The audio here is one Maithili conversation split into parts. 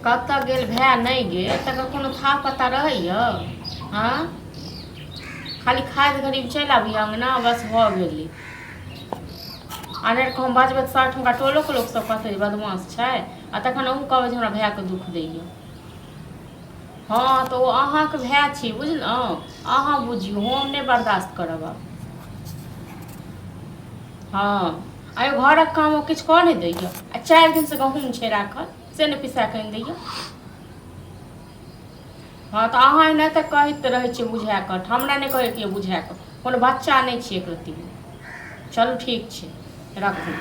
कतऽ गेल भाय नहि गेल तकर कोनो था पता रहैया? हँ, खाली खाइत घड़ी चलि आबी अङ्गना, बस भऽ गेलै। अनेर हम बाजबै तऽ साठ हुनका टोलोके लोक सब कहतै जे बदमाश छै, आ तखन अहूँ कहबै जे हमरा भायके दुख दैया। हँ, तऽ ओ अहाँके भाय छी, बुझलहुँ? अहाँ बुझियौ, हम नहि बर्दाश्त करब आब। हँ, आ घरक काम ओ किछु कऽ नहि दैया, आ 4 दिनसँ गहूँम छै राखल, से नहि पिसा कऽ आनि दैया। हँ, तऽ अहाँ एनाहिते कहैत रहै छियै बुझा कऽ। हमरा नहि कहैके यऽ बुझा कऽ, कोनो बच्चा नहि छियै एक रत्ती। चलू, ठीक छै, राखू।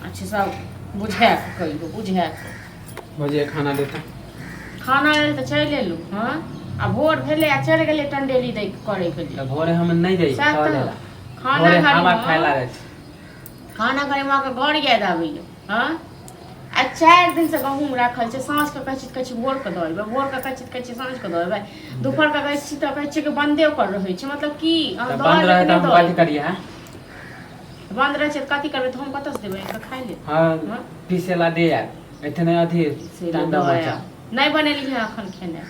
अच्छा, सब बुझा कऽ कहियौ, बुझा कऽ। भौजी, खाना देता। खाना लेल तऽ चलि एलहुँ। हँ, आ भोर भेलै आ चलि गेलै टंडेली दै करैके लेल। तऽ भोरे हम नहि जाइ सएह तऽ। टहले ला। खाना भोरे घड़ी हवा मे खाय ला जाइ छी। खाना घड़ी मे अहाँके घर याद आबैया? हँ, आ 4 दिनसँ गहूँम राखल छै। साँझके कहै छी तऽ कहै छी भोरके दऽ एबै, भोरके कहै छी तऽ कहै छी साँझके दऽ एबै, दुपहरके कहै छी तऽ कहै छी कि बन्दे ओकर रहै छै। मतलब की अहाँ तऽ दऽ बन्द एबै रहै कि तऽ नहि हम दऽ कथी एबै? करियै हँ? बन्द रहै छै तऽ कथी करबै? तऽ हम कतऽसँ देबै आनिकऽ खाय लेल? हँ। हँ? पीसे ला दे आयब, एते नहि अथी से टांडा दऽ मचा। आयब। नहि बनेलियै हँ एखन खेनाइ।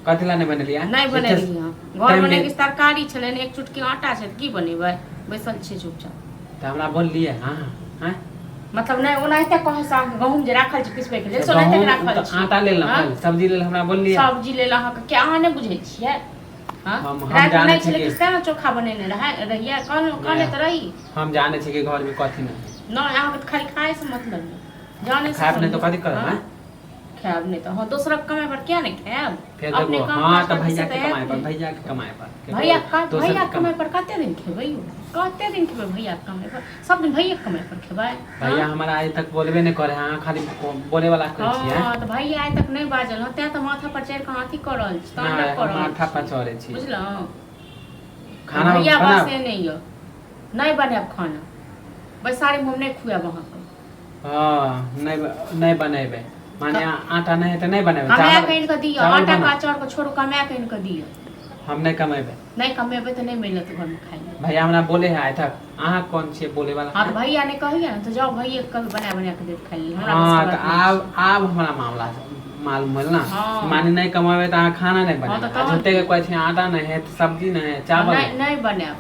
कथी ला नहि बनेलियै? नहि एते बनेलियै हँ। घरमे टाइम नहि किछु तरकारी छलै ने, एक चुटकी आटा छै, तऽ की बनेबै? बैसल छियै चुपचाप। तऽ हमरा बोललियै हँ हँ? मतलब नहि, ओनाहिते कहै से अहाँके गहूँम जे राखल छै पिसबैके लेल तऽ से ओनाहिते गहूँम राखल तऽ छै। आटा लेल हँ? ने, सब्जी लेल हमरा बोललियै? सब्जी लेल अहाँके के अहाँ नहि बुझै छियै? हँ? हम रातिमे जानै नहि छी छलै कि किछु, तेँ ने चोखा बनेने रहै रहियै। कहलहुँ, कहने नहि तऽ रही। हम जानै छी कि घरमे कथी नहि है। नहि, अहाँके तऽ खाली खायसँ मतलब यऽ, जानै से खायब नहि थोड़ी। तऽ कथी करब? हँ? हँ। खायब नहि तऽ हँ, दोसरक कमाइ पर किया नहि खायब? फेर अपने देखो काम हँ काज तऽ करतै से भैया के तऽ कमाइ हैत पर ने। भैया के कमाइ पर केकरो भैया का दोसर भैया के कमाइ कमाइ पर कते दिन खेबै यौ? कते दिन खेबै भैया के कमाइ पर? सब दिन भैया के कमाइ पर खेबै? भैया हँ हमरा आइ तक बोलबे नहि करे है, अहाँ खाली बोले वाला कहै छियै। हँ, तऽ भैया आइ तक नहि बाजल हँ, तें तऽ माथा पर चढ़ि कऽ अथी कऽ रहल छी, तांडव नहि कऽ हम रहल माथा पर छी, चढ़ै छी। बुझलहुँ? खाना भैया बनाब। बसे नहि यऽ। नहि बनायब खाना, बैसारीमे हम नहि खुआएब अहाँके। हँ, नहि नहि बनेबै, माने आटा नहि है तऽ नहि बनेबै? कमाए चावल कऽ आनि कऽ दिअ। चावल आटा बनाउ। का चाउरके छोड़ू, कमाए कऽ आनि कऽ दिअ। हम नहि कमेबै। नहि कमेबै तऽ नहि मिलत घरमे खाइ लए। भैया हमरा बोले है आइ तक? अहाँ कोन छियै बोले वाला? हँ, तऽ भैया नहि कहैया ने, तऽ जाउ भैये के कहबै बना बना कऽ देत खाइ लेल। हमरा बसके हँ, तऽ बात नहि आब छै। आब हमरा मामला मालूम भेल ने। हँ। माने नहि कमेबै तऽ अहाँ खाना नहि हँ, तऽ बनेबै आ तहन झूठे की? के कहै छी आटा नहि है, सब्जी नहि है, चावल नहि नहि। नहि बनायब,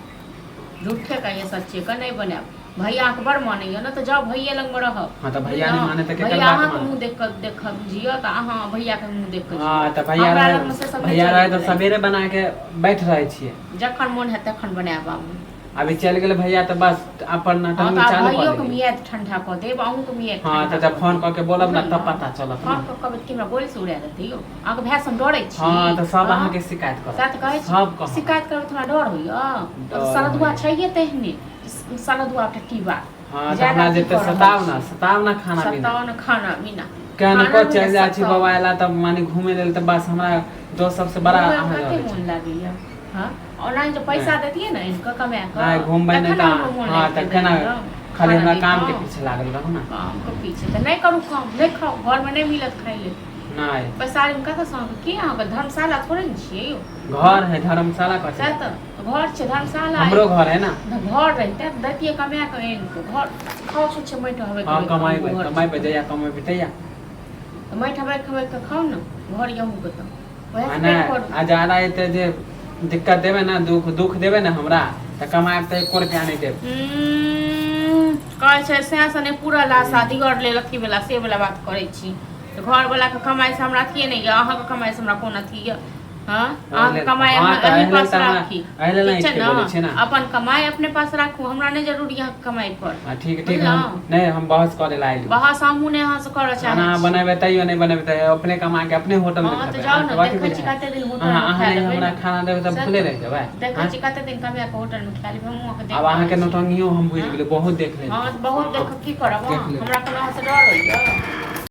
झूठे कहिए सच्चे के नहि बनायब। भैया अहाँके बड़ मानैया ने, तऽ जाउ भैये लगमे रहब। हँ, तऽ भैया नहि बुझलहुँ? माने तऽ केकर भैया बात अहाँके मानब? मुँह देख कऽ देख जियऽ तऽ अहाँ भैयाके मुँह देख कऽ हँ, जियऽ। तऽ भैया हमरा रहै लगमे से सब नहि भैया रहै तऽ चलैवला यऽ। सवेरे बना के बैठ रहै छियै। जखन मोन हैत तखन बनायब आबू। अभी चलि गेलै भैया तऽ बस अपन हँ, नौटंकी तऽ आब चालू कऽ भैयोके देलियै। मियाद ठंडा कऽ देब, अहूँके मियाद हँ, ठंडा तऽ जब कऽ फोन देब, कऽ के बोलब ने बुझलहुँ तब ने? पता चलत फोन ने। कऽ कहबै तऽ कि हमरा गोलीसँ उड़ा देतै यौ? अहाँके भायसँ हम डरै छी? हँ, तऽ सब हँ, अहाँके शिकायत सएह करत। तऽ कहै छी। सब कहत। शिकायत करबै तऽ हमरा डर होइए? डर सरदुआ होइए। छैहे तेहने, सरदुआ टीबा। हँ, तऽ ज्यादा हमरा अथी जते कऽ रहल सताउ ने, छी। सताउ ने खाना पीना। सताउ ने खाना पीना। केनको खाना पीना चलि जाइ छी सताउ। बौआ एला तऽ माने घूमे लेल तऽ बस हमरा दोस्त सबसे बड़ा घूमैमे अहाँ कते रहै मोन छी। लागैया? हँ, ओना जे पैसा नहि देतियै ने आनि कऽ कमा कऽ नहि, घूमबै नहि तखन तऽ हमरो मोन हँ, लागितै तऽ केना एकदम। खाली खाना हमरा काम के दैतहुँ। पीछे लागल रहू ने। कामके पीछे तऽ नहि करू काम, नहि खाउ, घरमे नहि मिलत खाइ लेल। नहि। बैसारीमे कतऽसँ अहाँके की? अहाँके धर्मशाला थोड़े ने छियै यौ। घर है, धर्मशाला कथी? सएह तऽ घर छै धर्मशाला। हमरो घर है ने। घर रहितै तऽ दैतियै कमा कऽ आनि कऽ घर। खाउ छुच्छे माटि हबै। हँ, कमेबै, कमेबै, जहिया कमेबै तहिया। तऽ माटि हबै खबै कऽ खाउ ने, घर अहूँके तऽ वएह आ से नहि पेट भरू। आ ज्यादा एते जे दिक्कत देबै ने, दुख दुख देबै ने हमरा, तऽ कमाएब तऽ एको रुपया नहि देब। कहै छै सएह से नहि पूरल आशा दिगर लेल अथी वला से वला बात करै छी। तऽ घरवलाके कमाइसँ हमरा अथिए नहि यऽ, अहाँके कमाइसँ हमरा कोन अथी यऽ? हँ, अहाँके कमाइ हँ, अहाँ तऽ अहीं एहि लेल पास तऽ हमरा राखी। एहि लेल ठीक नहि छै बोलै ने? छियै ने। अपन कमाइ अपने पास राखू, हमरा नहि जरूरी अहाँके कमाइ पर। हँ, ठीक ठीक। हम बुझलहुँ? नहि, हम बहस करे ला आइली। बहस हमहूँ नहि अहाँसँ करऽ खाना चाहै अहाँ छी। बनेबै तैयो, नहि बनेबै तैयो, अपने कमा के अपने होटल मे हँ, तऽ खेबै। जाउ ने, अहाँके कथी देखै छी बुझाइ? कते दिन अहाँ होटलमे अहाँ खा नहि लेबै हमरा ने। खाना देबै तऽ सएह भूले तऽ रहि जेबै। देखै आँय? छी कते दिन कमाए कऽ होटलमे खा लेबै, हमहूँ अहाँके आब देख रहल अहाँके छी। नौटंगियो हम बुझि हँ गेलियै, बहुत देख हँ, लेलियै। तऽ बहुत देख हँ, कऽ की करब देख अहाँ? लेलियै। हमरा कोनो अहाँसँ डर होइए?